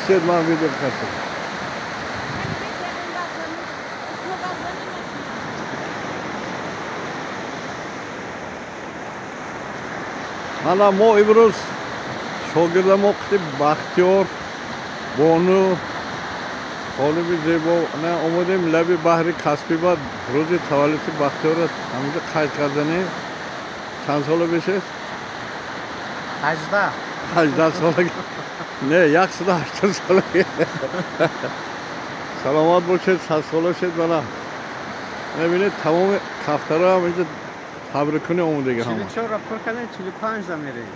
Истед, ман видео кардам. Мана мо имрӯз шогирдамо қити Бахтиёр, бону, хонуми зебо на омадем лаби баҳри Каспӣ, ба рӯзи таваллуди Бахтиёрро ҳаминҷо қайд карданем. Чанд сола мешед? 18. 18 солаги. Не, 180 солаги. Саломат бошед, 100 сола шед. Мана, мебинед, тамоми кафтаро ҳам инҷо табриккунӣ омадагӣ ҳама. 44 ра пур кардем, 45 да мерем.